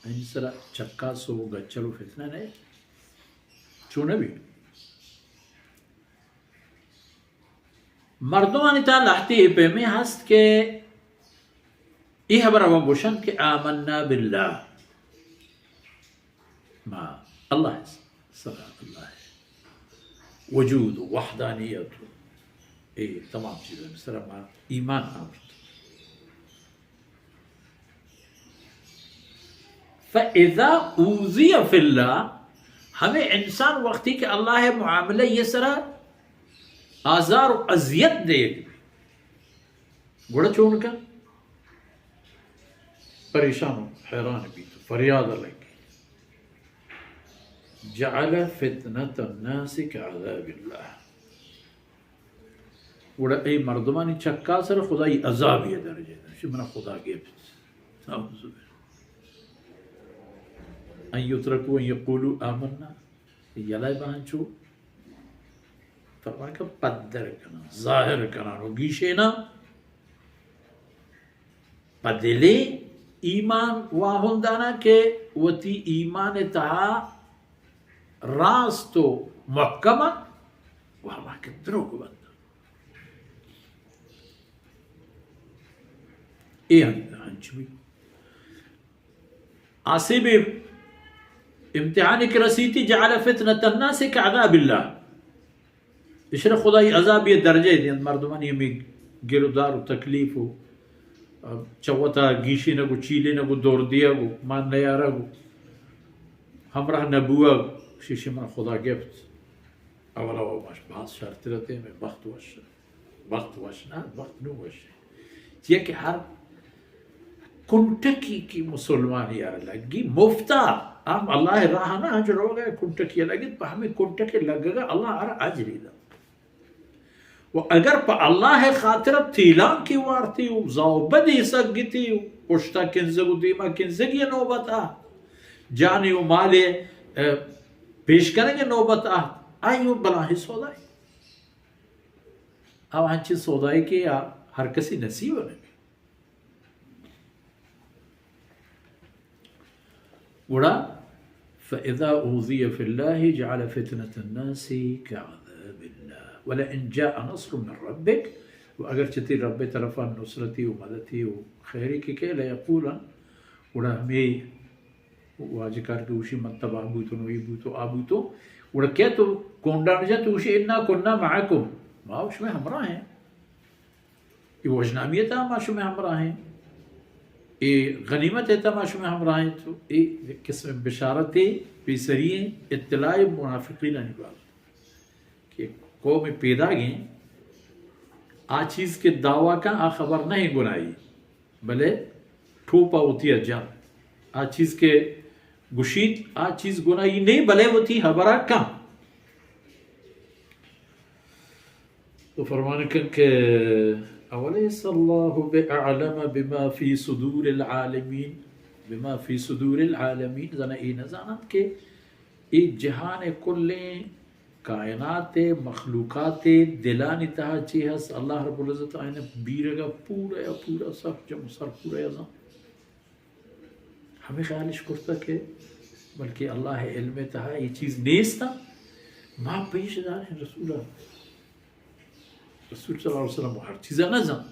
آئی سرا چکاس و گچل و فتنہ نہ، چو نہ بی۔ مردمانی تہا لہتے اے پیمیں ہست کہ اے ہبرا گوشنت کہ آمنا باللہ، ما اللہ سرا، اللہ وجود و وحدانیت و اے تمام چیزانی سرا ما ایمان آورت۔ فاذا اوذی فی اللہ، ہمے انسان وقتی کہ اللہ معاملہ یہ سرا آزار و اذیت دیگ بی، گڑا چون کن؟ پریشان و حیران بیت و فریاد لگی۔ جعل فتنة الناس كعذاب الله۔ گڑا اے مردمانی چکا سر خدائی عذابی درجہ دنت۔ شی منا خدا گپت۔ نعوذ باللہ۔ ان یترکوا ان یقولوا آمنا۔ یلہ بہن چو فرمان کہ پدر کنن، ظاہر کنن و گیشینن۔ پہ دلے ایمان واہندانا کہ وتی ایمان تہا راست و محکم انت و ہما کہ دروگ بندن۔ اے ہن-، ہنچو بی۔ آسیب امتحانی کہ رسیتی، جعل فتنة الناس كعذاب الله۔ اشرا خدائی عذاب یہ درجہ دینت، مردمانی ہمیں گر و دار و تکلیف و چوتا گیشینگ و چیلینگ و دور دیگ و مان نیارگ و ہمراہ نبوگ، شیشی من خدا گپت۔ اولا و باش باز شرتر اتیں، میں بخت وش۔ بخت وش نہ، بخت نو وش۔ چیا کہ ہر کنٹکی کہ مسلمانی آرا لگی مفتا، ہم اللہ راہ نہ ہنچ روگا کنٹکی لگت، پہ ہمیں کنٹکی لگگا اللہ آرا اجری دا۔ و اگر پہ اللہ خاطر تیلانکی وارتی و زاو بدی سگتی و پشتا کنزگ و دیما کنزگی نوبت آ، جانی و مالی، اه، پیش کنگی نوبت آ، آئی و بلاہیں سودائی۔ او انچیں سودائی کہ آ ہر کسی نصیب نہ بی۔ گڑا فإذا أوذي في الله جعل فتنة الناس كعذاب الله ولئن جاء نصر من ربك، و اگر چہ تئی رب طرفا نصرتی و مدتی و خیری کہ کئے، لیقولن، گڑا ہمے واجہ کار کہ گوشی من تباہ بوتوں و اے بوتوں آ بوتوں، گڑا کئے تو کونڈان جا تو گوشی انا کنا معکم، ما و شمئے ہمراہ ایں۔ اے وژنامی ء تہا ما شمئے ہمراہ ایں، اے غنیمت ء تہا ما شمئے ہمراہ ایں۔ تو اے یک قسم بشارت پیسری ایں، اطلاع منافقینانی بابت کہ قوم پیداگیں، آ چیز کہ دعویٰ کن آ خبر نہ ایں گناہی، بلے ٹوپا وتی ء جنت۔ آ چیز کہ گوشیت، آ چیز گناہی نہ ایں، بلے وتی ہبرا کن۔ تو فرمان کن کہ اولیس اللہ بأعلم بما فی صدور العالمین، بما فی صدور العالمین، زانا اے نہ زاننت کہ اے جہان کلیں کائنات مخلوقات دلانی تہا چی ہست؟ اللہ رب العزت آئین بیرگا پورا یا پورا سر جم سر پورا یا زان۔ ہمے خیالش کرتہ کہ بلکہ اللہ علم تہا اے چیز نیست، ما پیش داریں رسول اللہ۔ رسول صلی اللہ علیہ وسلم ہر چیزا نہ زان۔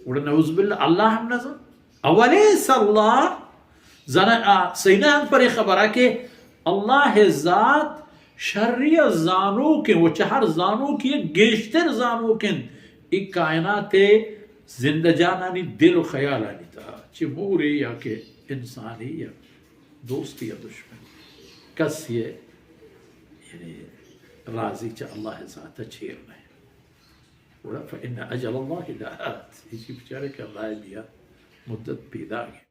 گڑا نعوذ باللہ اللہ ہم نہ زان۔ اولیس اللہ زان، آ، سینا ہم پر خبرہ کہ اللہ ذات شری زانوکیں و چہ ہر زانوکی گیشتر زانوکیں۔ اے کائنات زندہ جانانی دل و خیالانی تہا، چہ مورے یا کہ انسانے یا دوستے یا دشمنے، کسے یعنی رازی چہ اللہ ذات چیر نہ۔ گڑا فإن أجل الله لآت، ایشی بچارے کہ اللہ بیا مدت پیداگ۔